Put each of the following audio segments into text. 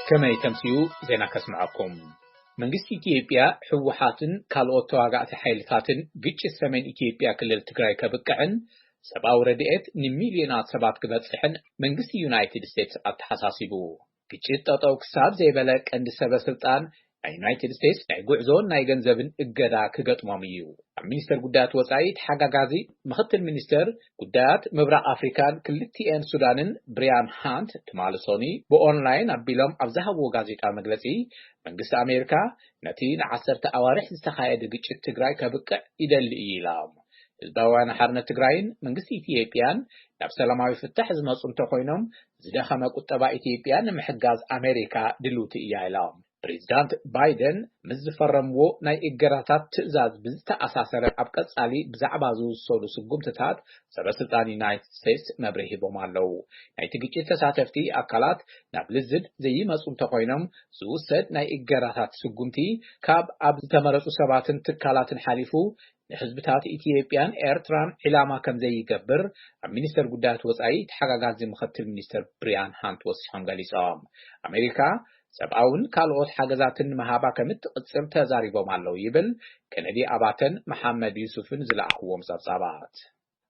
ከመይ ተምስዩ ዜና ከስምዐኩም። መንግስቲ ኢትዮጵያ፣ ህወሓትን ካልኦት ተዋጋእቲ ሓይልታትን ግጭት ሰሜን ኢትዮጵያ ክልል ትግራይ ከብቅዕን ሰብኣዊ ረድኤት ንሚልዮናት ሰባት ክበጽሕን መንግስቲ ዩናይትድ ስቴትስ ኣተሓሳሲቡ። ግጭት ጠጠው ክሳብ ዘይበለ ቀንዲ ሰበ ስልጣን ናይ ዩናይትድ ስቴትስ ናይ ጉዕዞን ናይ ገንዘብን እገዳ ክገጥሞም እዩ። ኣብ ሚኒስተር ጉዳያት ወጻኢ ተሓጋጋዚ ምኽትል ሚኒስተር ጉዳያት ምብራቕ ኣፍሪካን ክልቲኤን ሱዳንን ብሪያን ሃንት ትማሊ ሶኒ ብኦንላይን ኣቢሎም ኣብ ዝሃብዎ ጋዜጣ መግለጺ፣ መንግስቲ ኣሜሪካ ነቲ ንዓሰርተ ኣዋርሕ ዝተኻየደ ግጭት ትግራይ ከብቅዕ ይደሊ እዩ ኢሎም። ህዝባውያን ሓርነት ትግራይን መንግስቲ ኢትዮጵያን ናብ ሰላማዊ ፍታሕ ዝመፁ እንተኮይኖም፣ ዝደኸመ ቁጠባ ኢትዮጵያ ንምሕጋዝ ኣሜሪካ ድልውቲ እያ ኢሎም። ፕሬዚዳንት ባይደን ምስ ዝፈረምዎ ናይ እገዳታት ትእዛዝ ብዝተኣሳሰረ ኣብ ቀጻሊ ብዛዕባ ዝውሰዱ ስጉምትታት ሰበ ስልጣን ዩናይትድ ስቴትስ መብርሂ ሂቦም ኣለዉ። ናይቲ ግጭት ተሳተፍቲ ኣካላት ናብ ልዝብ ዘይመጹ እንተኾይኖም፣ ዝውሰድ ናይ እገዳታት ስጉምቲ ካብ ኣብ ዝተመረጹ ሰባትን ትካላትን ሓሊፉ ንህዝብታት ኢትዮጵያን ኤርትራን ዒላማ ከም ዘይገብር ኣብ ሚኒስተር ጉዳያት ወጻኢ ተሓጋጋዚ ምኽትል ሚኒስተር ብሪያን ሃንት ወሲኾም ገሊጾም። ኣሜሪካ ሰብኣውን ካልኦት ሓገዛትን ምሃባ ከም እትቕጽል ተዛሪቦም ኣለዉ ይብል ኬነዲ ኣባተን መሓመድ ዩሱፍን ዝለኣኽዎም ጸብጻባት።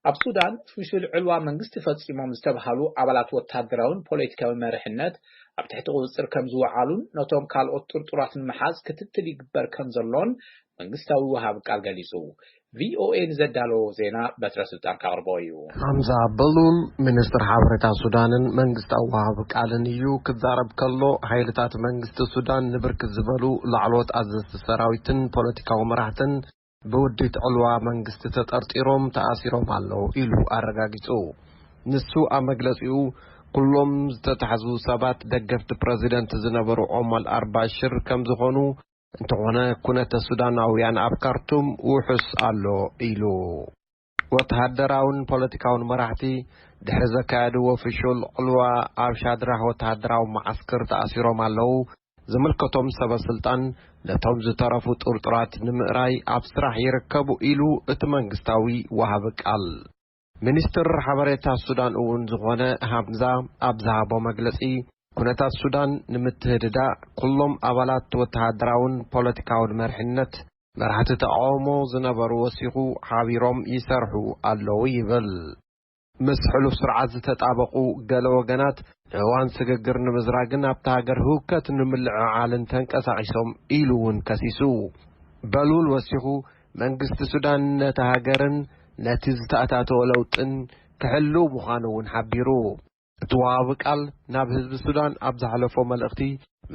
ኣብ ሱዳን ፍሹል ዕልዋ መንግስቲ ፈጺሞም ዝተብሃሉ ኣባላት ወተሃደራውን ፖለቲካዊ መሪሕነት ኣብ ትሕቲ ቁጽጽር ከም ዝወዓሉን ነቶም ካልኦት ጥርጡራት ንምሓዝ ክትትል ይግበር ከም ዘሎን መንግስታዊ ወሃቢ ቃል ገሊጹ። ቪኦኤ ንዘዳለዎ ዜና በትረ ስልጣን ከቕርቦ እዩ። ሓምዛ በሉል፣ ሚኒስትር ሓበሬታ ሱዳንን መንግስታዊ ወሃቢ ቃልን እዩ። ክዛረብ ከሎ፣ ሓይልታት መንግስቲ ሱዳን ንብርክት ዝበሉ ላዕለዎት ኣዘዝቲ ሰራዊትን ፖለቲካዊ መራሕትን ብውዲት ዕልዋ መንግስቲ ተጠርጢሮም ተኣሲሮም ኣለዉ ኢሉ ኣረጋጊጹ። ንሱ ኣብ መግለጺኡ፣ ኩሎም ዝተታሕዙ ሰባት ደገፍቲ ፕረዚደንት ዝነበሩ ኦማል ኣርባሽር ከም ዝኾኑ፣ እንተኾነ ኩነተ ሱዳናውያን ኣብ ካርቱም ውሑስ ኣሎ ኢሉ። ወተሃደራውን ፖለቲካውን መራሕቲ ድሕሪ ዘካየድዎ ፍሹል ዕልዋ ኣብ ሻድራህ ወተሃደራዊ መዓስከር ተኣሲሮም ኣለዉ። ዝምልከቶም ሰበ ስልጣን ነቶም ዝተረፉ ጥርጡራት ንምእራይ ኣብ ስራሕ ይርከቡ ኢሉ እቲ መንግስታዊ ወሃቢ ቃል። ሚኒስትር ሓበሬታ ሱዳን እውን ዝኾነ ሃምዛ ኣብ ዝሃቦ መግለጺ፣ ኩነታት ሱዳን ንምትህድዳእ ኩሎም ኣባላት ወተሃደራውን ፖለቲካውን መሪሕነት መራሕቲ ተቃውሞ ዝነበሩ ወሲኹ ሓቢሮም ይሰርሑ ኣለዉ ይብል። ምስ ሕሉፍ ስርዓት ዝተጣበቑ ገለ ወገናት ንእዋን ስግግር ንምዝራግን ኣብታ ሃገር ህውከት ንምልዕዓልን ተንቀሳቒሶም ኢሉ እውን ከሲሱ። በሉል ወሲኹ መንግስቲ ሱዳን ነቲ ሃገርን ነቲ ዝተኣታተወ ለውጥን ክሕልው ምዃኑ እውን ሓቢሩ። እቲ ወሃቢ ቃል ናብ ህዝቢ ሱዳን ኣብ ዘሕለፎ መልእኽቲ፣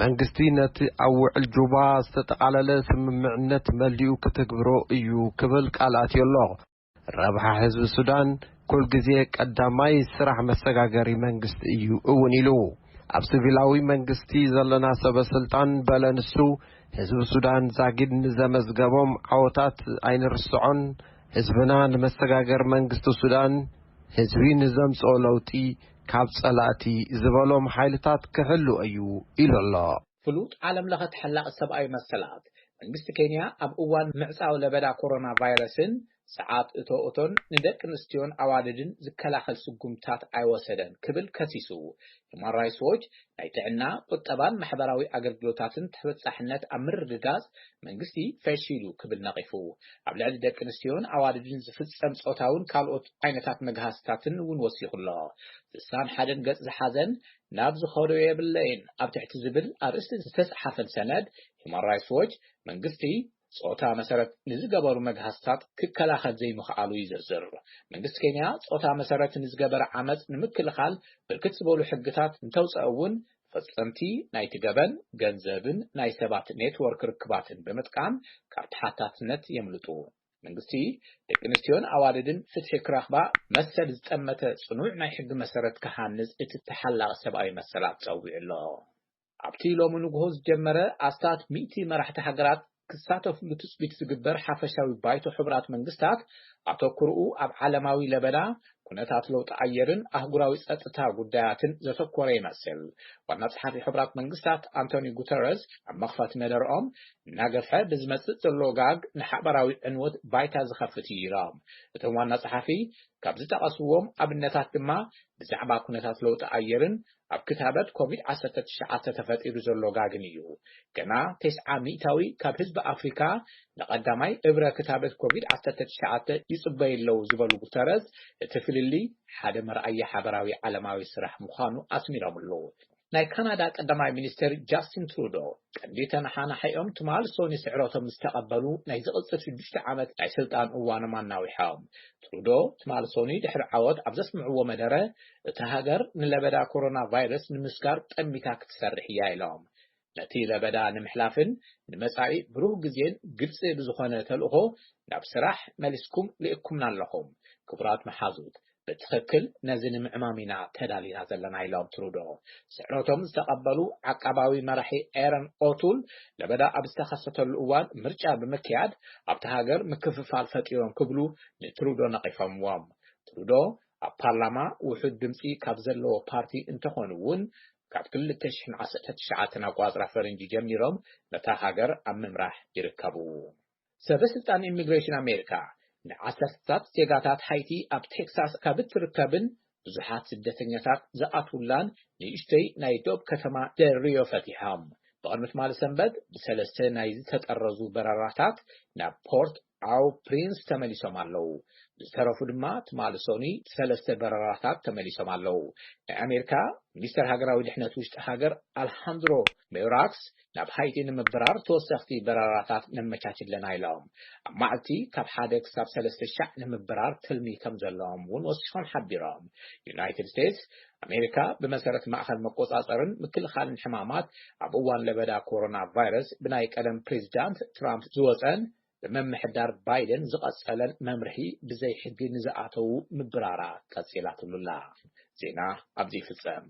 መንግስቲ ነቲ ኣብ ውዕል ጁባ ዝተጠቓለለ ስምምዕነት መሊኡ ክትግብሮ እዩ ክብል ቃል ኣትዩ ኣሎ። ረብሓ ህዝቢ ሱዳን ኩል ግዜ ቀዳማይ ስራሕ መሰጋገሪ መንግስቲ እዩ እውን ኢሉ። ኣብ ሲቪላዊ መንግስቲ ዘለና ሰበ ስልጣን በለ ንሱ፣ ህዝቢ ሱዳን ዛጊድ ንዘመዝገቦም ዓወታት ኣይንርስዖን። ህዝብና ንመሰጋገር መንግስቲ ሱዳን፣ ህዝቢ ንዘምጽኦ ለውጢ ካብ ጸላእቲ ዝበሎም ሓይልታት ክሕሉ እዩ ኢሉ ኣሎ። ፍሉጥ ዓለም ለኸ ተሓላቒ ሰብኣዊ መሰላት መንግስቲ ኬንያ ኣብ እዋን ምዕጻው ለበዳ ኮሮና ቫይረስን ሰዓት እቶ እቶን ንደቂ ኣንስትዮን ኣዋልድን ዝከላኸል ስጉምታት ኣይወሰደን ክብል ከሲሱ። ሂማን ራይትስ ዎች ናይ ጥዕና፣ ቁጠባን ማሕበራዊ ኣገልግሎታትን ተበጻሕነት ኣብ ምርግጋጽ መንግስቲ ፈሺሉ ክብል ነቒፉ። ኣብ ልዕሊ ደቂ ኣንስትዮን ኣዋልድን ዝፍጸም ጾታውን ካልኦት ዓይነታት መግሃስታትን እውን ወሲኹ ኣሎ። ስሳን ሓደን ገጽ ዝሓዘን ናብ ዝኸዶ የብለይን ኣብ ትሕቲ ዝብል ኣርእስቲ ዝተጻሓፈን ሰነድ፣ ሂማን ራይትስ ዎች መንግስቲ ጾታ መሰረት ንዝገበሩ መግሃስታት ክከላኸል ዘይምኽኣሉ ይዝርዝር። መንግስቲ ኬንያ ጾታ መሰረት ንዝገበረ ዓመጽ ንምክልኻል ብርክት ዝበሉ ሕግታት እንተውፀአ እውን፣ ፈጸምቲ ናይቲ ገበን ገንዘብን ናይ ሰባት ኔትወርክ ርክባትን ብምጥቃም ካብ ተሓታትነት የምልጡ። መንግስቲ ደቂ ኣንስትዮን ኣዋልድን ፍትሒ ክረኽባ መሰል ዝጠመተ ጽኑዕ ናይ ሕጊ መሰረት ክሃንጽ እቲ ተሓላቒ ሰብኣዊ መሰላት ጸዊዑ ኣሎ። ኣብቲ ሎሚ ንግሆ ዝጀመረ ኣስታት ሚእቲ መራሕቲ ሃገራት ክሳተፍሉ ትጽቢት ዝግበር ሓፈሻዊ ባይቶ ሕቡራት መንግስታት፣ ኣተኩርኡ ኣብ ዓለማዊ ለበዳ፣ ኩነታት ለውጢ ኣየርን ኣህጉራዊ ጸጥታ ጉዳያትን ዘተኮረ ይመስል። ዋና ጸሓፊ ሕቡራት መንግስታት ኣንቶኒ ጉተረዝ ኣብ መኽፈቲ መደርኦም፣ እናገፍሐ ብዝመጽእ ዘሎ ጋግ ንሓበራዊ ዕንወት ባይታ ዝኸፍት እዩ ኢሎም። እቶም ዋና ጸሓፊ ካብ ዝጠቐስዎም ኣብነታት ድማ ብዛዕባ ኩነታት ለውጢ ኣየርን ኣብ ክታበት ኮቪድ ዓሰርተ ትሽዓተ ተፈጢሩ ዘሎ ጋግን እዩ። ገና ተስዓ ሚእታዊ ካብ ህዝቢ ኣፍሪካ ንቐዳማይ እብረ ክታበት ኮቪድ ዓሰርተ ትሽዓተ ይጽበዩ ኣለዉ ዝበሉ ጉተረዝ፣ እቲ ፍልልይ ሓደ መርኣያ ሓበራዊ ዓለማዊ ስራሕ ምዃኑ ኣስሚሮምሉ። ናይ ካናዳ ቀዳማይ ሚኒስትር ጃስቲን ትሩዶ ቀንዲ ተነሓናሒኦም ትማል ሶኒ ስዕረቶም ዝተቐበሉ ናይ ዝቕጽል ሽዱሽተ ዓመት ናይ ስልጣን እዋኖም ኣናዊሖም። ትሩዶ ትማል ሶኒ ድሕሪ ዓወት ኣብ ዘስምዕዎ መደረ፣ እታ ሃገር ንለበዳ ኮሮና ቫይረስ ንምስጋር ጠሚታ ክትሰርሕ እያ ኢሎም። ነቲ ለበዳ ንምሕላፍን ንመጻኢ ብሩህ ግዜን ግልጺ ብዝኾነ ተልእኾ ናብ ስራሕ መሊስኩም ልእኩምና ኣለኹም። ክቡራት መሓዙት፣ ብትኽክል ነዚ ንምዕማም ኢና ተዳሊና ዘለና ኢሎም ትሩዶ። ስዕረቶም ዝተቐበሉ ዓቃባዊ መራሒ ኤረን ኦቱል፣ ለበዳ ኣብ ዝተኸሰተሉ እዋን ምርጫ ብምክያድ ኣብቲ ሃገር ምክፍፋል ፈጢሮም ክብሉ ንትሩዶ ነቒፎምዎም። ትሩዶ ኣብ ፓርላማ ውሑድ ድምፂ ካብ ዘለዎ ፓርቲ እንተኾኑ እውን፣ ካብ ክልተ ሽሕን ዓሰርተ ትሽዓተን ኣቋፅራ ፈረንጂ ጀሚሮም ነታ ሃገር ኣብ ምምራሕ ይርከቡ። ሰበ ስልጣን ኢሚግሬሽን ኣሜሪካ ንዓሰርተታት ዜጋታት ሃይቲ ኣብ ቴክሳስ ካብ እትርከብን ብዙሓት ስደተኛታት ዝኣትውላን ንእሽተይ ናይ ዶብ ከተማ ደል ሪዮ ፈቲሖም። ብቕድሚ ትማሊ ሰንበት ብሰለስተ ናይ ዝተጠረዙ በረራታት ናብ ፖርት ኣው ፕሪንስ ተመሊሶም ኣለዉ። ብዝተረፉ ድማ ትማሊ ሶኒ ሰለስተ በረራታት ተመሊሶም ኣለዉ። ናይ ኣሜሪካ ሚኒስተር ሃገራዊ ድሕነት ውሽጢ ሃገር ኣልሃንድሮ ሜውራክስ ናብ ሃይቲ ንምብራር ተወሰኽቲ በረራታት ነመቻች ኣለና ኢሎም። ኣብ መዓልቲ ካብ ሓደ ክሳብ ሰለስተ ሻዕ ንምብራር ትልሚ ከም ዘለዎም እውን ወሲኾም ሓቢሮም። ዩናይትድ ስቴትስ ኣሜሪካ ብመሰረት ማእኸል መቆጻጸርን ምክልኻልን ሕማማት ኣብ እዋን ለበዳ ኮሮና ቫይረስ ብናይ ቀደም ፕሬዚዳንት ትራምፕ ዝወፀን ብመምሕዳር ባይደን ዝቐጸለን መምርሒ ብዘይ ሕጊ ንዝኣተዉ ምብራራ ቀጺላትሉላ። ዜና ኣብዚ ይፍጸም።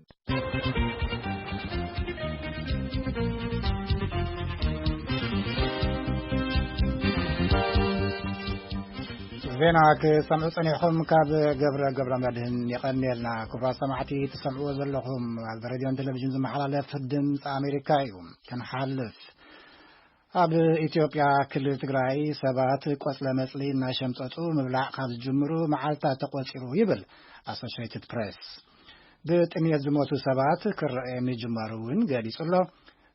ዜና ክሰምዑ ጸኒሕኹም ካብ ገብረ ገብረ መድህን የቐንየልና። ክቡራት ሰማዕቲ፣ ትሰምዕዎ ዘለኹም ኣብ ሬድዮን ቴሌቪዥን ዝመሓላለፍ ድምፂ ኣሜሪካ እዩ። ክንሓልፍ ኣብ ኢትዮጵያ ክልል ትግራይ ሰባት ቆጽለ መጽሊ እናሸምጠጡ ምብላዕ ካብ ዝጅምሩ መዓልታት ተቆጺሩ ይብል ኣሶሽየትድ ፕሬስ። ብጥሜት ዝሞቱ ሰባት ክረአ ምጅማሩ እውን ገሊጹ ኣሎ።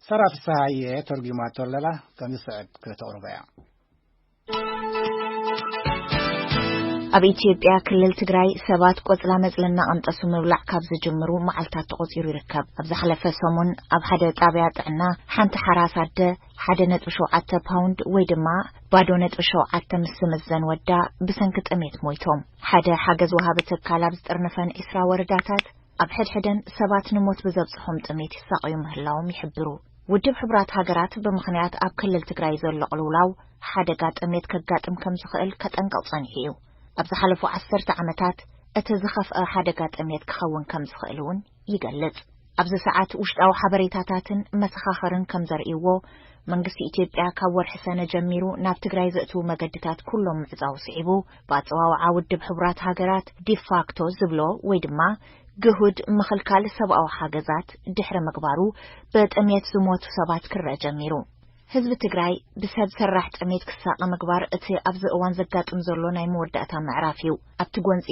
ሰራ ፍስሃየ ተርጒማቶ ኣለላ፣ ከም ዝስዕብ ክተቕርቦ እያ። ኣብ ኢትዮጵያ ክልል ትግራይ ሰባት ቆጽላ መጽሊ እናቐንጠሱ ምብላዕ ካብ ዝጅምሩ መዓልታት ተቖጺሩ ይርከብ። ኣብ ዝሓለፈ ሰሙን ኣብ ሓደ ጣብያ ጥዕና ሓንቲ ሓራስ ኣደ ሓደ ነጥቢ ሸውዓተ ፓውንድ ወይ ድማ ባዶ ነጥቢ ሸውዓተ ምስ ዝምዘን ወዳ ብሰንኪ ጥሜት ሞይቶም። ሓደ ሓገዝ ወሃቢ ትካል ኣብ ዝጥርንፈን ዒስራ ወረዳታት ኣብ ሕድሕደን ሰባት ንሞት ብዘብጽሖም ጥሜት ይሳቐዩ ምህላዎም ይሕብሩ። ውድብ ሕቡራት ሃገራት ብምኽንያት ኣብ ክልል ትግራይ ዘሎ ቅልውላው ሓደጋ ጥሜት ከጋጥም ከም ዝኽእል ከጠንቅቕ ጸኒሑ እዩ። ኣብ ዝሓለፉ ዓሰርተ ዓመታት እቲ ዝኸፍአ ሓደጋ ጥሜት ክኸውን ከም ዝኽእል እውን ይገልጽ። ኣብዚ ሰዓት ውሽጣዊ ሓበሬታታትን መሰኻኽርን ከም ዘርእይዎ፣ መንግስቲ ኢትዮጵያ ካብ ወርሒ ሰነ ጀሚሩ ናብ ትግራይ ዘእትዉ መገድታት ኩሎም ምዕጻው ስዒቡ፣ ብኣጸዋውዓ ውድብ ሕቡራት ሃገራት ዲፋክቶ ዝብሎ ወይ ድማ ግሁድ ምኽልካል ሰብኣዊ ሓገዛት ድሕሪ ምግባሩ፣ ብጥሜት ዝሞቱ ሰባት ክረአ ጀሚሩ። ህዝቢ ትግራይ ብሰብ ሰራሕ ጥሜት ክሳቐ ምግባር እቲ ኣብዚ እዋን ዘጋጥም ዘሎ ናይ መወዳእታ ምዕራፍ እዩ። ኣብቲ ጎንፂ፣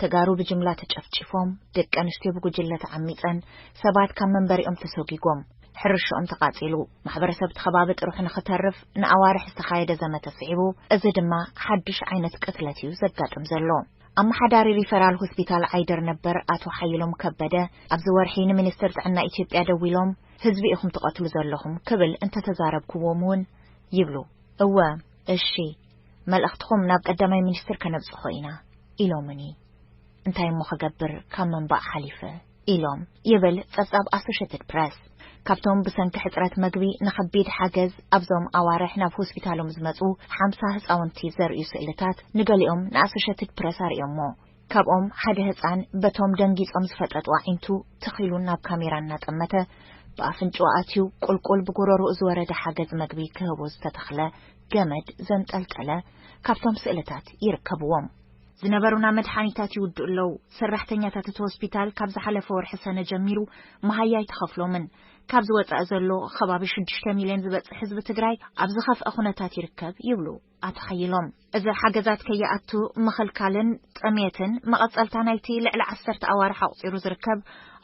ተጋሩ ብጅምላ ተጨፍጪፎም፣ ደቂ ኣንስትዮ ብጉጅለ ተዓሚፀን፣ ሰባት ካብ መንበሪኦም ተሰጒጎም፣ ሕርሻኦም ተቓፂሉ፣ ማሕበረሰብ እቲ ከባቢ ጥርሑ ንኽተርፍ ንኣዋርሕ ዝተኻየደ ዘመተ ስዒቡ፣ እዚ ድማ ሓዱሽ ዓይነት ቅትለት እዩ ዘጋጥም ዘሎ። ኣመሓዳሪ ሪፈራል ሆስፒታል ዓይደር ነበር ኣቶ ሓይሎም ከበደ ኣብዚ ወርሒ ንሚኒስትር ጥዕና ኢትዮጵያ ደዊሎም፣ "ህዝቢ ኢኹም ትቐትሉ ዘለኹም" ክብል እንተተዛረብክዎም እውን ይብሉ፣ "እወ፣ እሺ፣ መልእኽትኹም ናብ ቀዳማይ ሚኒስትር ከነብጽሖ ኢና" ኢሎምኒ። እንታይ እሞ ክገብር ካብ ምንባእ ሓሊፈ? ኢሎም ይብል ጸብጻብ ኣሶሼትድ ፕረስ። ካብቶም ብሰንኪ ሕጽረት መግቢ ንኸቢድ ሓገዝ ኣብዞም ኣዋርሕ ናብ ሆስፒታሎም ዝመጹ ሓምሳ ህጻውንቲ ዘርእዩ ስእልታት ንገሊኦም ንኣሶሼትድ ፕረስ ኣርእዮሞ። ካብኦም ሓደ ህጻን በቶም ደንጊጾም ዝፈጠጡ ኣዒንቱ ትኺሉ ናብ ካሜራ እናጠመተ፣ ብኣፍንጭኡ ኣትዩ ቁልቁል ብጉረርኡ ዝወረደ ሓገዝ መግቢ ክህቦ ዝተተኽለ ገመድ ዘንጠልጠለ ካብቶም ስእልታት ይርከብዎም። ዝነበሩና መድሓኒታት ይውድኡ ኣለዉ። ሰራሕተኛታት እቲ ሆስፒታል ካብ ዝሓለፈ ወርሒ ሰነ ጀሚሩ መሃያ ኣይተኸፍሎምን። ካብዚ ወጻኢ ዘሎ ከባቢ ሽዱሽተ ሚልዮን ዝበጽሕ ህዝቢ ትግራይ ኣብ ዝኸፍአ ኩነታት ይርከብ ይብሉ ኣቶ ሓይሎም። እዚ ሓገዛት ከይኣቱ ምኽልካልን ጥሜትን መቐጸልታ ናይቲ ልዕሊ ዓሰርተ ኣዋርሕ ኣቑጺሩ ዝርከብ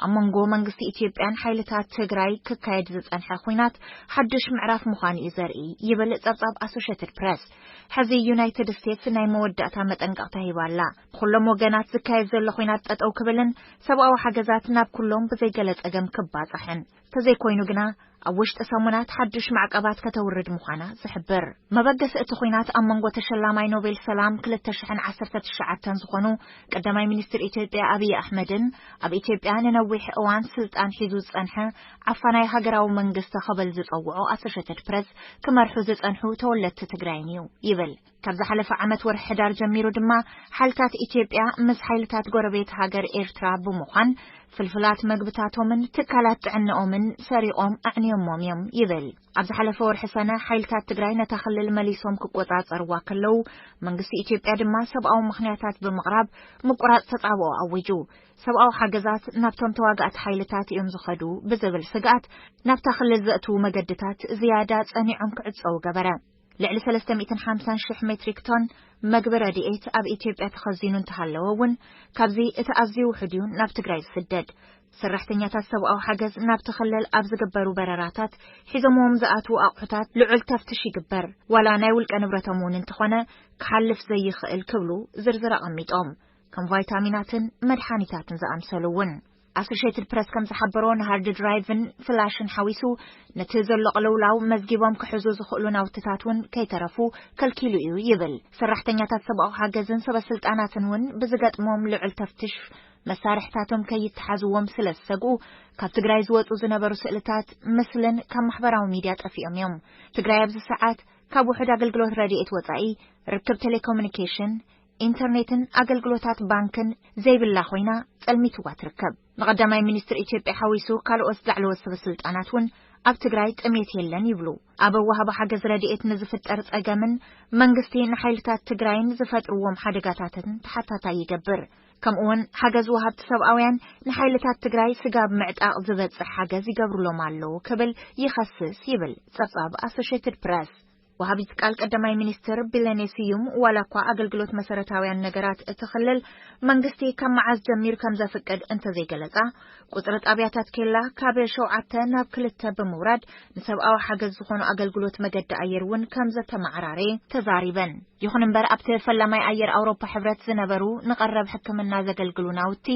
ኣብ መንጎ መንግስቲ ኢትዮጵያን ሓይልታት ትግራይ ክካየድ ዝጸንሐ ኲናት ሓድሽ ምዕራፍ ምዃኑ እዩ ዘርኢ ይብል ጸብጻብ ኣሶሽየትድ ፕረስ። ሕዚ ዩናይትድ ስቴትስ ናይ መወዳእታ መጠንቀቕታ ሂባ ኣላ። ኩሎም ወገናት ዝካየድ ዘሎ ኲናት ጠጠው ክብልን ሰብኣዊ ሓገዛት ናብ ኩሎም ብዘይገለ ጸገም ክባጻሕን ተዘይኮይኑ ግና ኣብ ውሽጢ ሰሙናት ሓድሽ ማዕቀባት ከተውርድ ምዃና ዝሕብር። መበገሲ እቲ ኲናት ኣብ መንጎ ተሸላማይ ኖቤል ሰላም ክልተ ሽሕን ዓሰርተ ትሽዓተን ዝኾኑ ቀዳማይ ሚኒስትር ኢትዮጵያ ኣብይ ኣሕመድን ኣብ ኢትዮጵያ ንነዊሕ እዋን ስልጣን ሒዙ ዝጸንሐ ዓፋናይ ሃገራዊ መንግስቲ ክብል ዝጸውዖ ኣሶሽየትድ ፕረስ ክመርሑ ዝጸንሑ ተወለድቲ ትግራይን እዩ ይብል። ካብ ዝሓለፈ ዓመት ወርሒ ሕዳር ጀሚሩ ድማ ሓይልታት ኢትዮጵያ ምስ ሓይልታት ጎረቤት ሃገር ኤርትራ ብምዃን ፍልፍላት መግብታቶምን ትካላት ጥዕንኦምን ሰሪቖም ኣዕንዮሞም እዮም ይብል። ኣብ ዝሓለፈ ወርሒ ሰነ ሓይልታት ትግራይ ነታ ክልል መሊሶም ክቆጻጸርዋ ከለዉ መንግስቲ ኢትዮጵያ ድማ ሰብኣዊ ምኽንያታት ብምቕራብ ምቁራጽ ተጻብኦ ኣዊጁ። ሰብኣዊ ሓገዛት ናብቶም ተዋጋእቲ ሓይልታት እዮም ዝኸዱ ብዝብል ስግኣት ናብታ ክልል ዘእትዉ መገድታት ዝያዳ ጸኒዖም ክዕጸዉ ገበረ። ልዕሊ ሰለስተ ሚእትን ሓምሳን ሽሕ ሜትሪክ ቶን መግቢ ረድኤት ኣብ ኢትዮጵያ ተኸዚኑ እንተሃለወ እውን ካብዚ እቲ ኣዝዩ ውሑድ እዩ ናብ ትግራይ ዝስደድ። ሰራሕተኛታት ሰብኣዊ ሓገዝ ናብቲ ክልል ኣብ ዝግበሩ በረራታት ሒዞምዎም ዝኣትዉ ኣቑሑታት ልዑል ተፍትሽ ይግበር። ዋላ ናይ ውልቀ ንብረቶም እውን እንተኾነ ክሓልፍ ዘይኽእል ክብሉ ዝርዝር ኣቐሚጦም። ከም ቫይታሚናትን መድሓኒታትን ዝኣምሰሉ እውን። ኣሶሽየትድ ፕረስ ከም ዝሓበሮ ንሃርድ ድራይቭን ፍላሽን ሓዊሱ ነቲ ዘሎ ቅልውላው መዝጊቦም ክሕዙ ዝኽእሉ ናውትታት እውን ከይተረፉ ከልኪሉ እዩ ይብል። ሰራሕተኛታት ሰብኣዊ ሓገዝን ሰበስልጣናትን እውን ብዝገጥሞም ልዑል ተፍትሽ መሳርሕታቶም ከይተሓዝዎም ስለ ዝሰግኡ ካብ ትግራይ ዝወፁ ዝነበሩ ስእልታት ምስልን ካብ ማሕበራዊ ሚድያ ጠፊኦም እዮም። ትግራይ ኣብዚ ሰዓት ካብ ውሑድ ኣገልግሎት ረድኤት ወፃኢ ርክብ ቴሌኮሙኒኬሽን ኢንተርኔትን ኣገልግሎታት ባንክን ዘይብላ ኮይና ጸልሚትዋ ትርከብ። ንቐዳማይ ሚኒስትር ኢትዮጵያ ሓዊሱ ካልኦት ላዕለዎት ሰበ ስልጣናት እውን ኣብ ትግራይ ጥሜት የለን ይብሉ። ኣብ ወሃቢ ሓገዝ ረድኤት ንዝፍጠር ጸገምን መንግስቲ ንሓይልታት ትግራይን ዝፈጥርዎም ሓደጋታትን ተሓታታይ ይገብር። ከምኡውን ሓገዝ ወሃብቲ ሰብኣውያን ንሓይልታት ትግራይ ስጋብ ምዕጣቕ ዝበጽሕ ሓገዝ ይገብሩሎም ኣለዉ ክብል ይኸስስ ይብል ጸብጻብ ኣሶሽየትድ ፕረስ። ወሃቢት ቃል ቀዳማይ ሚኒስትር ቢለኔ ስዩም ዋላ እኳ ኣገልግሎት መሰረታውያን ነገራት እቲ ክልል መንግስቲ ካብ መዓዝ ጀሚር ከም ዘፍቅድ እንተዘይገለጻ ቁጽሪ ጣብያታት ኬላ ካብ ሸውዓተ ናብ ክልተ ብምውራድ ንሰብኣዊ ሓገዝ ዝኾኑ ኣገልግሎት መገዲ ኣየር እውን ከም ዘተማዓራረ ተዛሪበን። ይኹን እምበር ኣብቲ ፈላማይ ኣየር ኣውሮፓ ሕብረት ዝነበሩ ንቐረብ ሕክምና ዘገልግሉ ናውቲ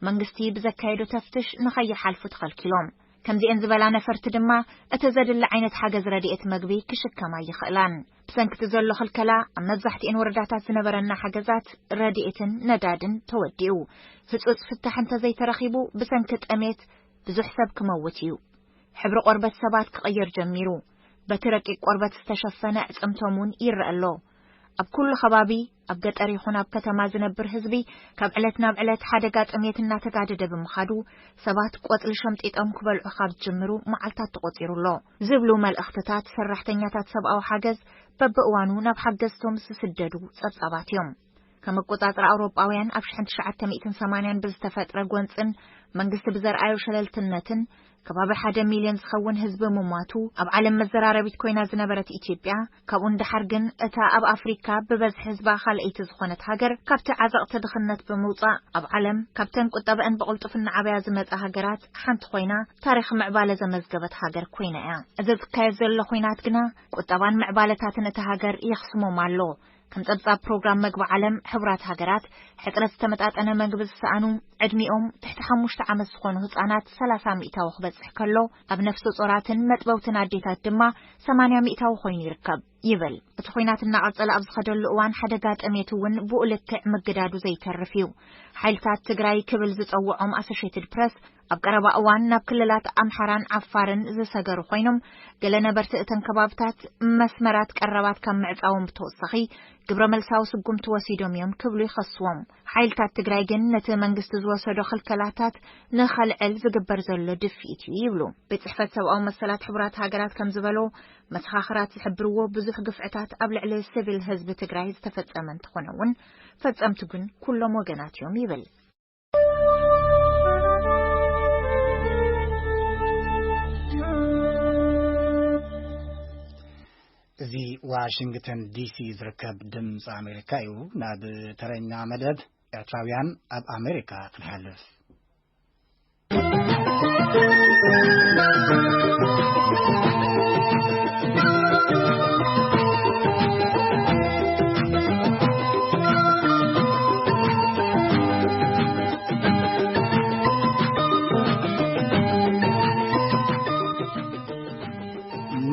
መንግስቲ ብዘካየዶ ተፍትሽ ንኸይሓልፉ ተኸልኪሎም። ከምዚኤን ዝበላ ነፈርቲ ድማ እቲ ዘድሊ ዓይነት ሓገዝ ረድኤት መግቢ ክሽከማ ይኽእላን። ብሰንክቲ ዘሎ ክልከላ ኣብ መብዛሕትኤን ወረዳታት ዝነበረና ሓገዛት ረድኤትን ነዳድን ተወዲኡ። ህጹጽ ፍታሕ እንተዘይተረኺቡ ብሰንኪ ጠሜት ብዙሕ ሰብ ክመውት እዩ። ሕብሪ ቆርበት ሰባት ክቕየር ጀሚሩ። በቲ ረቂቅ ቆርበት ዝተሸፈነ ኣዕጽምቶም እውን ይረአ ኣሎ። ኣብ ኩሉ ከባቢ ኣብ ገጠር ይኹን ኣብ ከተማ ዝነብር ህዝቢ ካብ ዕለት ናብ ዕለት ሓደጋ ጥሜት እናተጋደደ ብምኻዱ ሰባት ቆጽሊ ሸምጢጦም ክበልዑ ካብ ዝጅምሩ መዓልታት ተቖጺሩ ኣሎ ዝብሉ መልእኽትታት ሰራሕተኛታት ሰብኣዊ ሓገዝ በብእዋኑ ናብ ሓገዝቶም ዝስደዱ ጸብጻባት እዮም። ከም ኣቆጻጽራ ኣውሮጳውያን ኣብ ሽሕን ትሽዓተ ሚእትን ሰማንያን ብዝተፈጥረ ጎንጽን መንግስቲ ብዘርኣዮ ሸለልትነትን ከባቢ ሓደ ሚልዮን ዝኸውን ህዝቢ ምሟቱ ኣብ ዓለም መዘራረቢት ኮይና ዝነበረት ኢትዮጵያ ካብኡ ንደሓር ግን እታ ኣብ ኣፍሪካ ብበዝሒ ህዝባ ካልኣይቲ ዝኾነት ሃገር ካብቲ ዓዘቕቲ ድኽነት ብምውጻእ ኣብ ዓለም ካብተን ቁጠበአን ብቕልጡፍ እናዓበያ ዝመጻ ሃገራት ሓንቲ ኮይና ታሪኽ ምዕባለ ዘመዝገበት ሃገር ኮይና እያ። እዚ ዝካየድ ዘሎ ኲናት ግና ቁጠባን ምዕባለታትን እታ ሃገር የኽስሞም ኣሎ። ከም ጸብጻብ ፕሮግራም መግቢ ዓለም ሕቡራት ሃገራት ሕጽረት ዝተመጣጠነ መግቢ ዝሰኣኑ ዕድሚኦም ትሕቲ ሓሙሽተ ዓመት ዝኾኑ ህጻናት ሰላሳ ሚእታዊ ክበጽሕ ከሎ ኣብ ነፍሰ ጾራትን መጥበውትን ኣዴታት ድማ ሰማንያ ሚእታዊ ኮይኑ ይርከብ ይብል። እቲ ኲናት እናቐጸለ ኣብ ዝኸደሉ እዋን ሓደጋ ጥሜት እውን ብኡ ልክዕ ምግዳዱ ዘይተርፍ እዩ። ሓይልታት ትግራይ ክብል ዝጸውዖም ኣሶሽየትድ ፕረስ ኣብ ቀረባ እዋን ናብ ክልላት ኣምሓራን ዓፋርን ዝሰገሩ ኮይኖም ገለ ነበርቲ እተን ከባብታት መስመራት ቀረባት ካብ ምዕጻዎም ብተወሳኺ ግብረ መልሳዊ ስጉምቲ ወሲዶም እዮም ክብሉ ይኸስዎም። ሓይልታት ትግራይ ግን ነቲ መንግስቲ ዝወሰዶ ክልከላታት ንኸልዕል ዝግበር ዘሎ ድፍኢት እዩ ይብሉ። ቤት ጽሕፈት ሰብኣዊ መሰላት ሕቡራት ሃገራት ከም ዝበሎ መሰኻኽራት ዝሕብርዎ ብዙሕ ግፍዕታት ኣብ ልዕሊ ሲቪል ህዝቢ ትግራይ ዝተፈጸመ እንተኾነ እውን ፈጸምቲ ግን ኩሎም ወገናት እዮም ይብል። እዚ ዋሽንግተን ዲሲ ዝርከብ ድምፂ ኣሜሪካ እዩ። ናብ ተረኛ መደብ ኤርትራውያን ኣብ ኣሜሪካ ክንሓልፍ።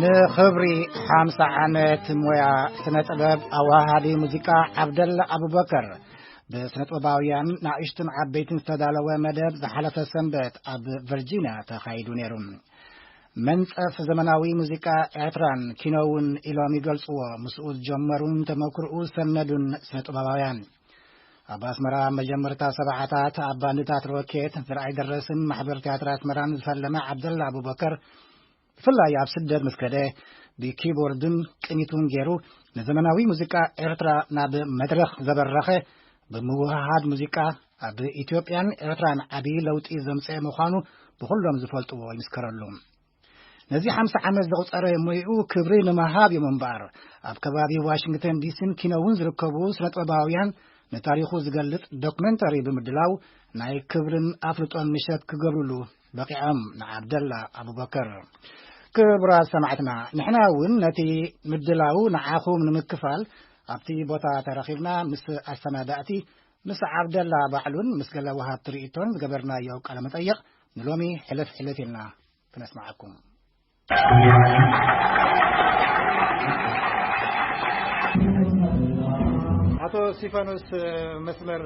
ንኽብሪ ሓምሳ ዓመት ሞያ ስነ ጥበብ ኣዋሃዲ ሙዚቃ ዓብደላ ኣቡበከር ብስነ ጥበባውያን ናእሽቱን ዓበይትን ዝተዳለወ መደብ ዝሓለፈ ሰንበት ኣብ ቨርጂንያ ተኻይዱ ነይሩ። መንጸፍ ዘመናዊ ሙዚቃ ኤርትራን ኪኖ እውን ኢሎም ይገልጽዎ። ምስኡ ዝጀመሩን ተመክርኡ ዝሰነዱን ስነ ጥበባውያን ኣብ ኣስመራ መጀመርታ ሰብዓታት ኣብ ባንድታት ሮኬት፣ ዝርኣይ ደረስን ማሕበር ትያትር ኣስመራን ዝፈለመ ዓብደላ ኣቡበከር ብፍላይ ኣብ ስደት ምስ ከደ ብኪቦርድን ቅኒቱን ገይሩ ንዘመናዊ ሙዚቃ ኤርትራ ናብ መድረኽ ዘበረኸ፣ ብምውህሃድ ሙዚቃ ኣብ ኢትዮጵያን ኤርትራን ዓቢ ለውጢ ዘምጽአ ምዃኑ ብኹሎም ዝፈልጥዎ ይምስከረሉ። ነዚ ሓምሳ ዓመት ዘቑጸረ ሞይኡ ክብሪ ንምሃብ እዮም እምበኣር፣ ኣብ ከባቢ ዋሽንግተን ዲሲን ኪኖ እውን ዝርከቡ ስነ ጥበባውያን ንታሪኹ ዝገልጽ ዶክመንተሪ ብምድላው ናይ ክብርን ኣፍልጦን ምሸት ክገብርሉ በቂዖም ንዓብደላ ኣቡበከር። ክቡራት ሰማዕትና፣ ንሕና እውን ነቲ ምድላው ንዓኹም ንምክፋል ኣብቲ ቦታ ተረኺብና ምስ ኣሰናዳእቲ፣ ምስ ዓብደላ ባዕሉን ምስ ገለ ወሃብቲ ርእይቶን ዝገበርናዮ ቃለ መጠይቕ ንሎሚ ሕልፍ ሕልፍ ኢልና ክነስምዓኩም። ኣቶ እስቲፋኖስ መስመር።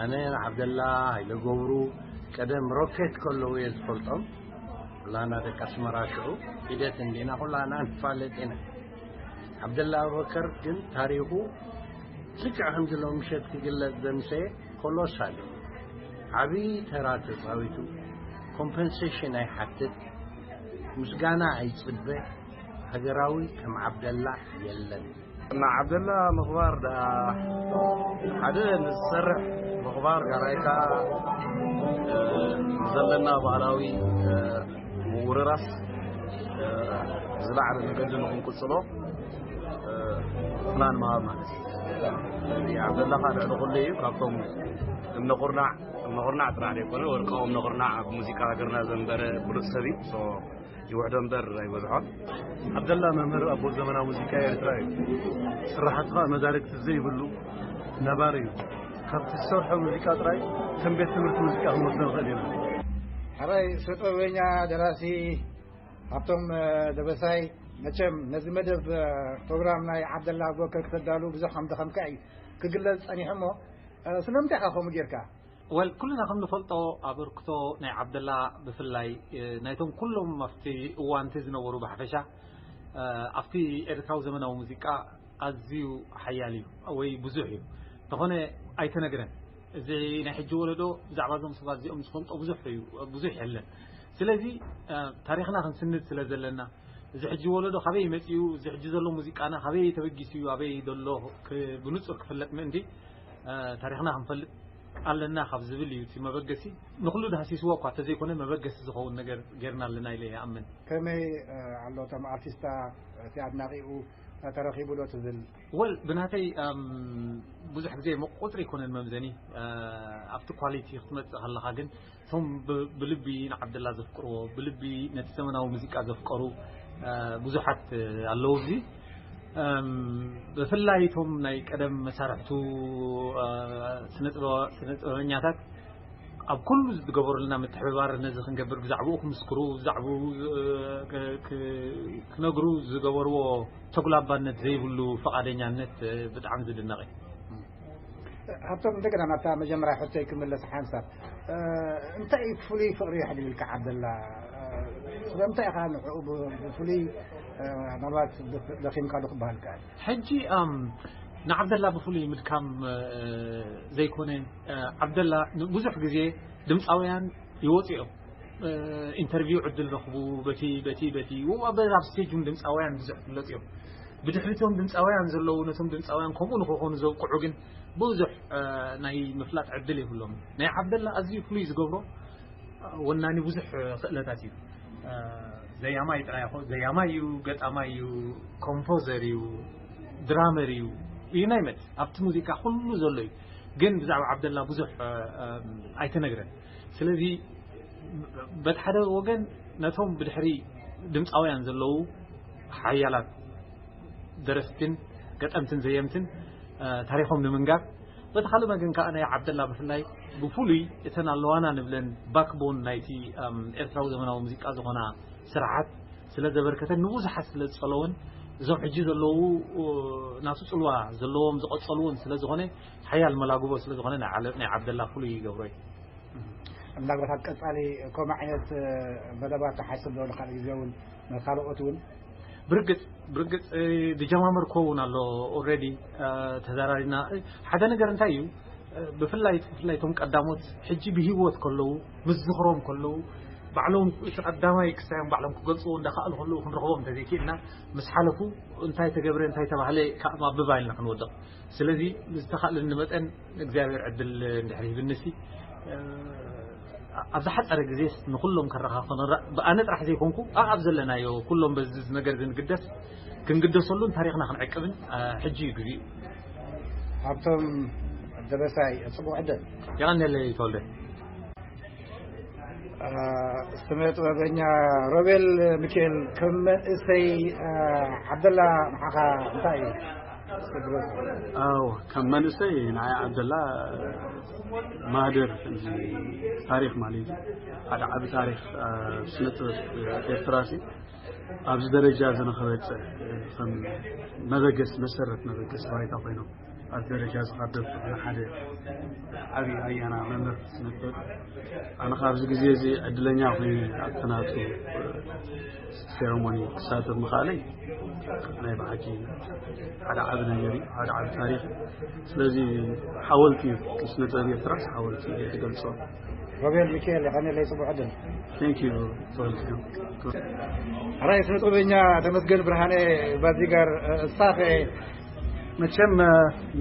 ኣነ ንዓብደላ ሃይለ ገብሩ ቀደም ሮኬት ከለዉ እየ ዝፈልጦም። ኩላና ደቂ ኣስመራ ሽዑ ሒደት እንዲና፣ ኩላና ንፋለጥ ኢና። ዓብደላ ኣቡበከር ግን ታሪኹ ልክዕ ከምዚ ሎም ምሸት ክግለጽ ዘምሰየ ኮሎሳል እዩ። ዓብዪ ተራ ተጻዊቱ፣ ኮምፐንሴሽን ኣይሓትት፣ ምስጋና ኣይጽበ፣ ሃገራዊ ከም ዓብደላ የለን። ንዓብደላ ምኽባር ደኣ ሓደ ንዝሰርሕ ምኽባር፣ ካልኣይ ከኣ፣ እ፣ ዘለና ባህላዊ፣ እ፣ ምውርራስ፣ እ፣ ዝለዓለ መገዲ ንኽንቅጽሎ፣ እ፣ ፕላን ምሃብ ማለት እዩ። ስለዚ ዓብደላ ከኣ ልዕሊ ኩሉ እዩ። ካብቶም እምነ ቁርናዕ፣ እምነ ቁርናዕ ጥራሕ ዘይኮነ፣ ወርቃዊ እምነ ቁርናዕ ኣብ ሙዚቃ ሃገርና ዘንበረ ብሉጽ ሰብ እዩ። ሶ፣ ይውሕዶ እምበር ኣይበዝሖን። ዓብደላ መምህር ኣቦ ዘመናዊ ሙዚቃ ኤርትራ እዩ። ስራሓቱ ኸኣ መዳርግቲ ዘይብሉ ነባሪ እዩ። ካብቲ ዝሰርሖ ሙዚቃ ጥራይ ከም ቤት ትምህርቲ ሙዚቃ ክንወስዶ ንኽእል ኢና። ሕራይ ስነ ጥበበኛ ደራሲ ሃብቶም፣ እ፣ ደበሳይ፣ መቸም ነዚ መደብ፣ እ፣ ፕሮግራም ናይ ዓብደላ ኣቡበከር ክተዳሉ ብዙሕ ከም ደኸምካ እዩ ክግለጽ ጸኒሑ እሞ፣ እ፣ ስለምንታይ ኢኻ ከምኡ ጌርካ? ወል፣ ኩልና ከም ንፈልጦ ኣበርክቶ ናይ ዓብደላ ብፍላይ፣ እ፣ ናይቶም ኩሎም ኣብቲ እዋንቲ ዝነበሩ ብሓፈሻ፣ እ፣ ኣብቲ ኤርትራዊ ዘመናዊ ሙዚቃ ኣዝዩ ሓያል እዩ ወይ ብዙሕ እዩ። እንተኾነ ኣይተነግረን። እዚ ናይ ሕጂ ወለዶ ብዛዕባ እዞም ሰባት እዚኦም ዝፈልጦ ብዙሕ እዩ፣ ብዙሕ የለን። ስለዚ፣ እ፣ ታሪኽና ክንስንድ ስለ ዘለና፣ እዚ ሕጂ ወለዶ ካበይ መጺኡ፣ እዚ ሕጂ ዘሎ ሙዚቃና ካበይ ተበጊሱ እዩ፣ ኣበይ ዘሎ ክ-፣ ብንጹር ክፍለጥ ምእንቲ፣ እ፣ ታሪኽና ክንፈልጥ ኣለና ካብ ዝብል እዩ እቲ መበገሲ። ንኹሉ ዳህሲስዎ እኳ እንተዘይኮነ፣ መበገሲ ዝኸውን ነገር ጌርና ኣለና ኢለ ይኣምን። ከመይ፣ እ፣ ኣሎ እቶም ኣርቲስታ፣ እቲ ኣድናቒኡ ተረኺቡ ዶ ትብል? ወል፣ ብናተይ፣ እም፣ ብዙሕ ግዜ ቁጽሪ ኣይኮነን መምዘኒ። እ፣ ኣብቲ ኳሊቲ ክትመጽእ ከለኻ ግን፣ እቶም ብ-፣ ብልቢ ንዓብደላ ዘፍቅርዎ፣ ብልቢ ነቲ ዘመናዊ ሙዚቃ ዘፍቀሩ፣ እ፣ ብዙሓት፣ እ፣ ኣለዉ። እዚ፣ እም፣ ብፍላይ እቶም ናይ ቀደም መሳርሕቱ፣ እ፣ ስነ ጥበባ-፣ ስነ ጥበበኛታት ኣብ ኩሉ ዝገበሩልና ምትሕብባር ነዚ ክንገብር ብዛዕባኡ ክምስክሩ፣ ብዛዕባኡ፣ እ፣ ክ-፣ ክ-፣ ክነግሩ ዝገበርዎ ተጉላባነት ዘይብሉ ፈቓደኛነት፣ እ፣ ብጣዕሚ ዝድነቕ እዩ። ሃብቶም፣ እንደገና ናብታ መጀመርያ ሕቶይ ክምለስ ሓንሳብ፣ እ፣ እንታይ እዩ ፍሉይ ፍቕሪ የሕድርልካ ዓብደላ? እ፣ ስለምንታይ ኢኻ ንዕኡ ብ-፣ ብፍሉይ፣ እ፣ ምናልባት ብ-፣ ደኺምካሉ ክበሃል ይከኣል? ሕጂ፣ ኣም፣ ንዓብደላ ብፍሉይ ምድካም፣ እ፣ ዘይኮነ፣ እ፣ ዓብደላ ንብዙሕ ግዜ ድምፃውያን ይወፁ እዮም። እ፣ ኢንተርቪው ዕድል ረኽቡ፣ በቲ፣ በቲ፣ በቲ፣ ወ-፣ ኣብ፣ ኣብ ስቴጅ እውን ድምፃውያን ብዙሕ ይፍለጡ እዮም። ብድሕሪቶም ድምፃውያን ዘለዉ፣ ነቶም ድምፃውያን ከምኡ ንክኾኑ ዘብቅዑ ግን ብዙሕ፣ እ፣ ናይ ምፍላጥ ዕድል የብሎም። ናይ ዓብደላ ኣዝዩ ፍሉይ ዝገብሮ፣ እ፣ ወናኒ ብዙሕ ክእለታት እዩ። እ፣ ዘያማይ ጥራይ ይኮ ዘያማይ እዩ፣ ገጣማይ እዩ፣ ኮምፖዘር እዩ፣ ድራመር እዩ፣ እዩ ናይ መት ኣብቲ ሙዚቃ ኩሉ ዘሎ እዩ። ግን ብዛዕባ ዓብደላ ብዙሕ ኣይተነግረን። ስለዚ በቲ ሓደ ወገን ነቶም ብድሕሪ ድምፃውያን ዘለዉ ሓያላት ደረስትን ገጠምትን ዘየምትን ታሪኮም ንምንጋር፣ በቲ ካልእ መገን ከዓ ናይ ዓብደላ ብፍላይ ብፍሉይ እተን ኣለዋና ንብለን ባክቦን ናይቲ ኤርትራዊ ዘመናዊ ሙዚቃ ዝኾና ስርዓት ስለ ዘበርከተን ንብዙሓት ስለ ዝጸለወን እዞም ሕጂ ዘለዉ ናቱ ጽልዋ ዘለዎም ዝቐጸልዎን ስለ ዝኾነ ሓያል መላግቦ ስለ ዝኾነ ናይ ዓለ- ናይ ዓብደላ ፍሉይ ይገብሮ እዩ። ምናልባት ኣብ ቀጻሊ ከምኡ ዓይነት መደባት ትሓስብ ዶ ካልእ ግዜ እውን ካልኦት እውን ብርግጽ ብርግጽ ዝጀማመርኮ እውን ኣሎ። ኦልሬዲ ተዛራሪና ሓደ ነገር እንታይ እዩ፣ ብፍላይ ብፍላይ እቶም ቀዳሞት ሕጂ ብሂወት ከለዉ ምስ ዝኽሮም ከለዉ ባዕሎም እቲ ቀዳማይ ክሳዮም ባዕሎም ክገልፅዎ እንዳኸኣሉ ከለዉ ክንረኽቦም እንተዘይክእልና ምስ ሓለፉ እንታይ ተገብረ እንታይ ተባህለ ካብ ማብባ ኢልና ክንወድቕ። ስለዚ ዝተኻእለኒ መጠን እግዚኣብሔር ዕድል እንድሕር ሂብንሲ ኣብ ዝሓፀረ ግዜ ንኩሎም ከረኻኸኖ ብኣነ ጥራሕ ዘይኮንኩ ኣብ ዘለናዮ ኩሎም በዚ ነገር ዝንግደስ ክንግደሰሉን ታሪኽና ክንዕቅብን ሕጂ እዩ ግዜኡ። ሃብቶም ደበሳይ ጽቡቕ ዕድል። የቐንየለይ ተወልደ። ስነ ጥበበኛ ሮቤል ሚካኤል ከም መንእሰይ ዓብደላ ንዓኻ እንታይ እዩ? ኣዎ ከም መንእሰይ ንዓይ ዓብደላ ማህደር ታሪኽ ማለት እዩ። ሓደ ዓቢ ታሪኽ ስነ ጥበብ ኤርትራ ሲ ኣብዚ ደረጃ እዚ ንኽበጽሕ ከም መበገስ መሰረት መበገስ ባይታ ኮይኖም ኣብዚ ደረጃ እዚ ካብ ደብሱ ሓደ ዓቢ ኣያና መምህር ስነ ጥበብ ኣነ ካብዚ ግዜ እዚ ዕድለኛ ኮይኑ ኣብቲ ናቱ ሴረሞኒ ክሳተፍ ምኽኣለይ ናይ ብሓቂ ሓደ ዓቢ ነገር እዩ፣ ሓደ ዓቢ ታሪኽ እዩ። ስለዚ ሓወልቲ እዩ፣ ስነ ጥበብ ኤርትራስ ሓወልቲ እዩ ትገልጾ። ሮቤል ሚካኤል የቐንየለይ ጽቡቕ ዕድል። Thank you ተወልደ። ሕራይ ስነ ጥበበኛ ተመስገን ብርሃነ ባዚጋር እሳኸ መቸም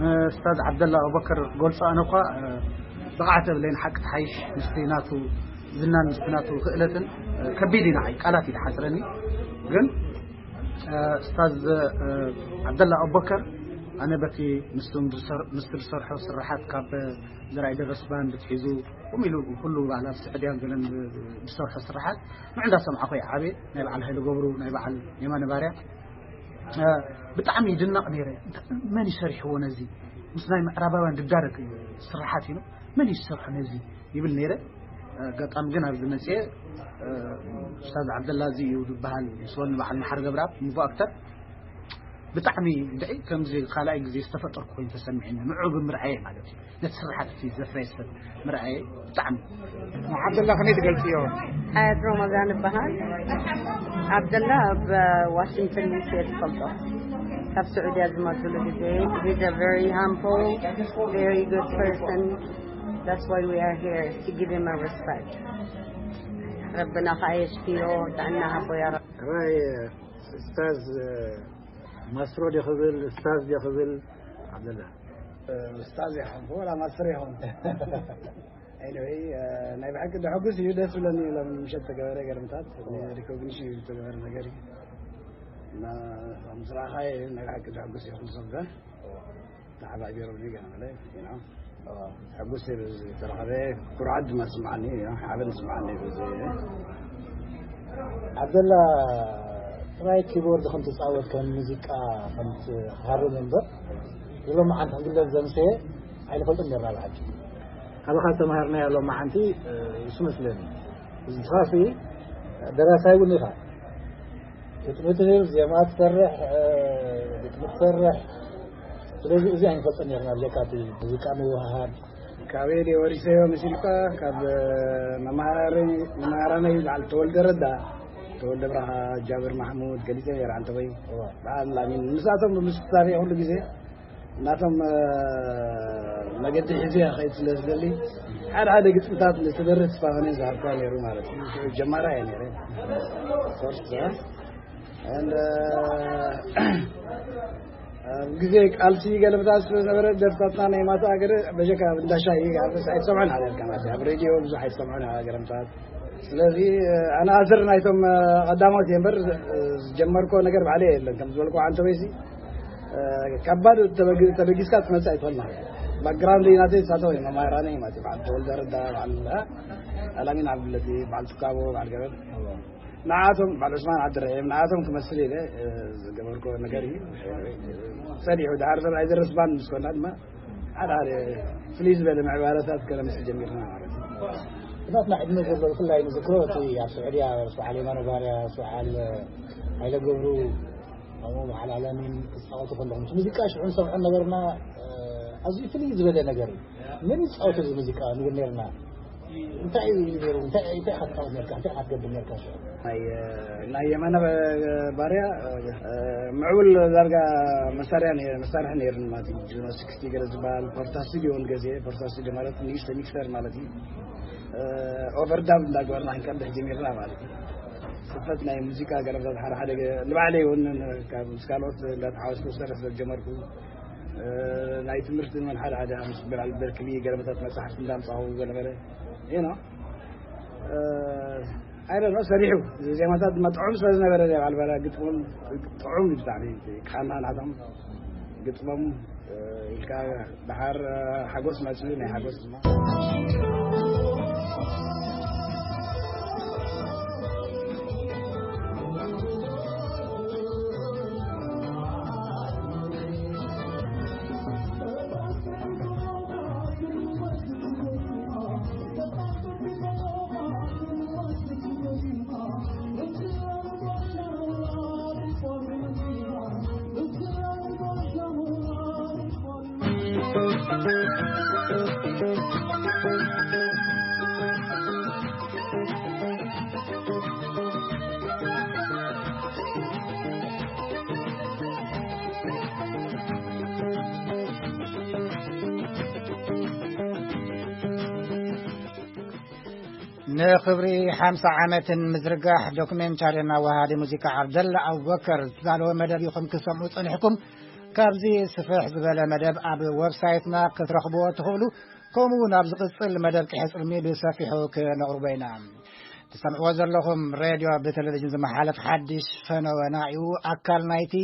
ንስታዝ ዓብደላ ኣቡበከር ገልጾ ኣነ እኳ ብቕዓት የብለይን ሓቂ ትሓይሽ ምስቲ ናቱ ዝናን ምስቲ ናቱ ክእለትን ከቢድ እዩ ንዓይ ቃላት እዩ ዝሓፅረኒ። ግን ስታዝ ዓብደላ ኣቡበከር ኣነ በቲ ምስቲ ዝሰርሖ ስራሓት ካብ ዘርኣይ ደበስ ባንድ ትሒዙ ከምኡ ኢሉ ኩሉ በዓል ኣብ ስዑድያን ገለን ዝሰርሖ ስራሓት ንዑ እንዳሰማዕኹ እየ ዓብየ ናይ በዓል ሃይለ ገብሩ ናይ በዓል የማነ ባርያ ብጣዕሚ ይድነቕ ነይረ። መን ይሰሪሕዎ ነዚ ምስ ናይ ምዕራባውያን ዝዳረግ ስራሓት እዩ መን ይሰርሖ ነዚ ይብል ነይረ። ኣጋጣሚ ግን ኣብዚ መፅየ ኡስታዝ ዓብደላ እዚ እዩ ዝበሃል ምስ ወኒ በዓል መሓር ገብረኣብ ንቡ ኣክተር ብጣዕሚ ድዒ ከምዚ ካልኣይ ግዜ ዝተፈጠርኩ ኮይኑ ተሰሚዕኒ ንዑ ብምርኣየ ማለት እዩ ነቲ ስራሓት እቲ ዘፍረየ ሰብ ምርኣየ ብጣዕሚ ዓብደላ ከመይ ትገልፅዮ? ሓያት ሮመዳን እበሃል። ዓብደላ ኣብ ዋሽንግተን ዲሲ እየ ዝፈልጦ። ካብ ስዑድያ ዝመፅሉ ግዜ he's a very humble, very good person. That's why we are here to give him a respect. ረብና ከዓ የሽፊዮ ጥዕና ሃቦ ያ ረብ። ራይ ስታዝ ማስትሮ ዲኽብል ስታዝ ዲኽብል ዓብደላ ኡስታዝ ይኹን ወላ ማስተር ይኹን anyway ናይ ብሓቂ ደሐጉስ እዩ ደስ ብለኒ ሎም ምሸት ተገበረ ገርምታት recognition እዩ ዝተገበረ ነገር እዩ እና ምስ ረኣኻይ ናይ ብሓቂ ደሐጉስ እዩ ኩሉ ሰብ ተሓባቢሮም ገና መለ ሕጉስ እዩ ዝተረኸበ ኩርዓት ድማ ስማዓኒ ሓበን ስማዓኒ ዓብደላ ጥራይ ኪቦርድ ከም ትፃወት ከም ሙዚቃ ከም ትሃርም እምበር ሎመዓንቲ ክግለፅ ዘምሰየ ኣይንፈልጥን ነርና ብሓቂ ካባኻ ዝተምሃርናዮ ሎመዓንቲ እሱ መስለኒ ንስኻሲ ደራሳይ እውን ኢኻ ግጥሚ ትህብ ዜማ ትሰርሕ ግጥሚ ትሰርሕ ስለዚ እዚ ኣይንፈልጥን ነርና ብዘካ እቲ ሙዚቃ ምውህሃድ ካበይ ድየ ወሪሰዮ መሲልካ ካብ መምሃራነይ በዓል ተወልደ ረዳ ተወልደ ብርሃ ጃብር ማሕሙድ ገሊፀ ነይረ ኣንተ ወይ በዓል ኣሚን ምስኣቶም ብምስታፍ ኩሉ ግዜ ናቶም መገዲ ሒዘ ከይድ ስለ ዝደሊ ሓደ ሓደ ግጥምታት ንትምህርቲ ተስፋ ኾነ ዝሃብካ ነይሩ ማለት እዩ ጀማራ እየ ነይረ ሶርስ ግዜ ቃልሲ ገለምታት ስለዝነበረ ደርፍታትና ናይ ማታ ገለ በጀካ እንዳሻይ ኣይትሰምዑን ሃገር ከማት ኣብ ሬድዮ ብዙሕ ኣይትሰምዑን ገለምታት ስለዚ ኣነ ኣዘር ናይቶም ቀዳሞት እየ እምበር ዝጀመርኮ ነገር ባዕለ የለን። ከም ዝበልኩ ዓንተ ወይሲ ካብ ባዶ ተበጊስካ ትመፅእ ኣይትኾንና። ባክግራውንድ ናተይ ንሳተው እዩ። መማራነ ማለት እዩ። በዓል ተወልደ ረዳ፣ በዓል ኣላሚን ዓብድለቲ፣ በዓል ትካቦ፣ በዓል ገበል፣ ንዓቶም፣ በዓል ዑስማን ዓብድራሂም፣ ንዓቶም ክመስል ኢለ ዝገበርኮ ነገር እዩ። ሰዲሑ ድሓር ሰብ ኣይዘረስባን ምስ ኮና ድማ ሓደ ሓደ ፍልይ ዝበለ ምዕባለታት ከነምስ ጀሚርና ማለት እዩ። ብናትና ዕድመ ዘሎ ብፍላይ ንዝክሮ እቲ ኣብ ስዑድያ በዓል የማነ ባርያ፣ በዓል ሃይለ ገብሩ፣ ከምኡ በዓል ኣለሚን ትፃወቱ ከለኹም እቲ ሙዚቃ ሽዑ ንሰምዖ ነበርና። ኣዝዩ ፍልይ ዝበለ ነገር እዩ። መን ይፃወቱ እዚ ሙዚቃ ንብል ነርና። እንታይ እዩ ነይሩ? እንታይ እንታይ ኢኻ ትፃወት ነርካ? እንታይ ኢኻ ትገብር ነርካ ሽዑ? ናይ ናይ የማነ ባርያ ምዕቡል ዳርጋ መሳርያ ነይሩ፣ መሳርሒ ነይሩ ማለት እዩ። ጁኖ ስክስቲ ገለ ዝበሃል ፖርታ ስቱዲዮ እውን ገዜ፣ ፖርታ ስቱዲዮ ማለት ንእሽቶ ሚክሰር ማለት እዩ። ኦቨርዳብ እንዳገበርና ክንቀድሕ ጀሚርና ማለት እዩ። ስፈት ናይ ሙዚቃ ገረብታት ሓደ ሓደ ገ- ንባዕለይ እውን ካብ ምስ ካልኦት እንዳተሓወስኩ ክሰርሕ ስለ ዝጀመርኩ፣ ናይ ትምህርቲ እውን ሓደ ሓደ ምስ በዓል በርክሊ ገረብታት መፅሓፍቲ እንዳምፃኹ ዝነበረ ይኖ ኣይደ ሰሪሑ። ዜማታት ድማ ጥዑም ስለ ዝነበረ፣ ባልባላ ግጥሞም ጥዑም እዩ ብጣዕሚ። ካና ናቶም ግጥሞም ኢልካ ድሓር ሓጎስ መፅኡ፣ ናይ ሓጎስ ድማ ንኽብሪ ሓምሳ ዓመትን ምዝርጋሕ ዶክሜንታሪ ኣዋሃዲ ሙዚቃ ዓብደላ ኣቡበከር ዝተዳለወ መደብ ኢኹም ክሰምዑ ጸኒሕኩም። ካብዚ ስፍሕ ዝበለ መደብ ኣብ ዌብሳይትና ክትረኽብዎ ትኽእሉ። ከምኡ እውን ኣብ ዝቕጽል መደብ ቅሕጽልሚ ብሰፊሑ ክነቕርቦ ኢና። ትሰምዕዎ ዘለኹም ሬድዮ ብቴሌቪዥን ዝመሓለፍ ሓድሽ ፈነወና እዩ። ኣካል ናይቲ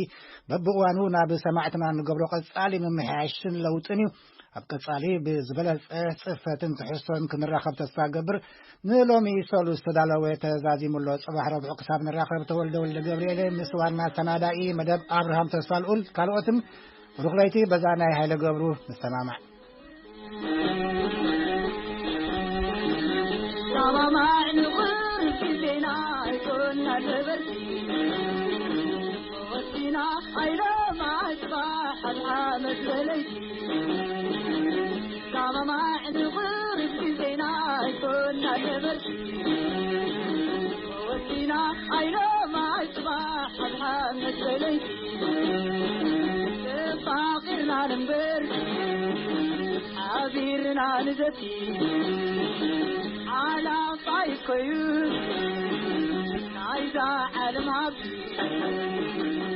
በብእዋኑ ናብ ሰማዕትና እንገብሮ ቀጻሊ ምምሕያሽን ለውጥን እዩ። ኣብ ቀጻሊ ብዝበለጸ ጽፈትን ትሕዝቶን ክንራኸብ ተስፋ ገብር። ንሎሚ ሰሉስ ዝተዳለወ ተዛዚሙ ኣሎ። ጽባሕ ረቡዕ ክሳብ ንራኸብ ተወልደ ወልደ ገብርኤል ምስ ዋና ሰናዳኢ መደብ ኣብርሃም ተስፋ ልኡል ካልኦትን ብሩኽ ለይቲ በዛ ናይ ሃይለ ገብሩ ንሰማማዕ። ሰማማዕ ንቑርብ ግዜና ኣይኮና ነበርቲ ወሲና ኣይለማ ጽባሕ ኣብሓ መሰለይቲ ሰማማዕ ንቑርብ ግዜና ኣይኮና ነበርቲ ወሲና ኣይለማ ጽባሕ ኣብሓ መሰለይቲ ተፋቒርና ንንበር ሓቢርና ንዘቲ ሓላፋይ ኮዩ ናይዛ ዓለም ሃብቲ